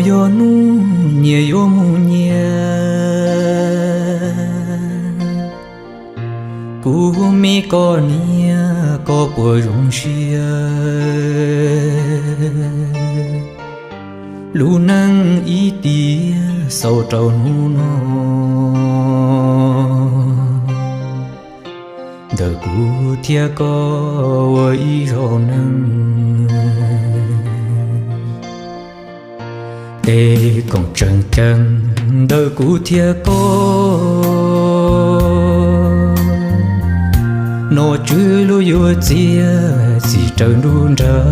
Yog hnub nyias yuav mus nyias, kuv me koj niam koj puas zoo siab? Lub neej ib tiam xaus rau hnub no, ntawm kuv thiab koj ua ib zaug neeg. Tej khoom tseem ceeb ntawm kuv thiab koj, nom tswv luag yuav txiav txim raws nruab nrab,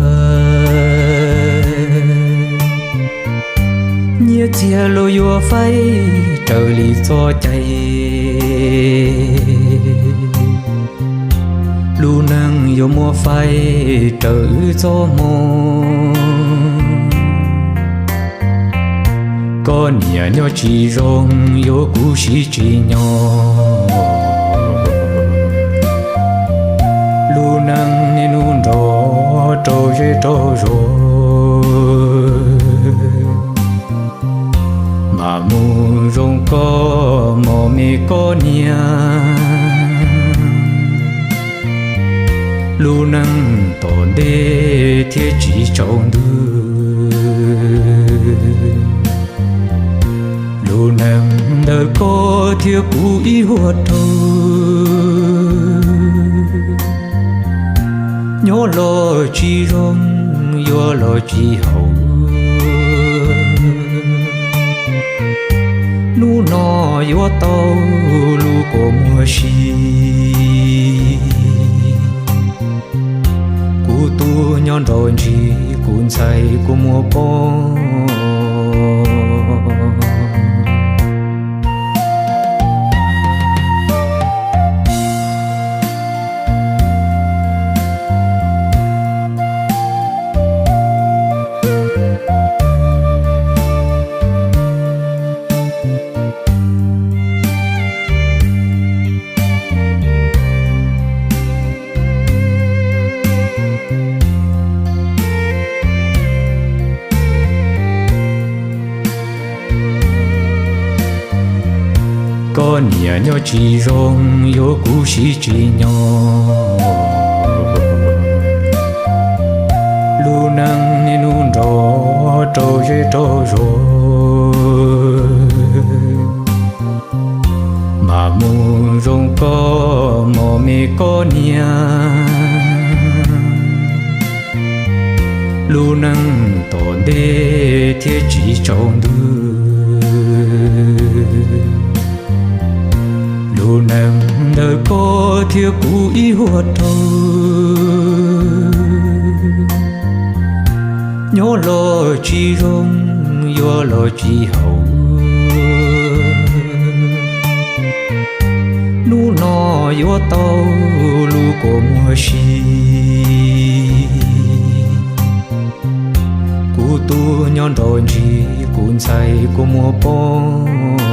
nyiaj txiag luag yuav faib raws li txoj cai. Lub neej yuav muab faib raws wb txoj hmoo. Koj niam nyob tsis zoo yuav kuv siv tsis nyob. Lub neej niaj hnub nrov rau zej rau zos, mam mus zoo koj mos me koj niam. Lub neej tom ntej thiaj tsis tsaus ntuj. Lub neej ntawm koj thiab kuv ib huab rau, nyob los tsis zoo, yuav los tsis haum. Hnub no yuav tau lub kua muag si, kuv tub nyob nraum ntsis, kuv ntxhais kua muag poob. Koj niam nyob tsis zoo, yuav kuv siv tsis nyob. Lub neej niaj hnub nrov rau zej rau zos, mam mus zoo koj mos me koj niam. Lub neej tom ntej thiaj tsis tsaus ntuj. Lub neej ntawm koj thiab kuv ib huab rau, nyob los tsis zoo, yuav los tsis haum. Hnub no yuav tau lub kua muag si, kuv tub nyob nraum ntsis, kuv ntxhais kua muag poob.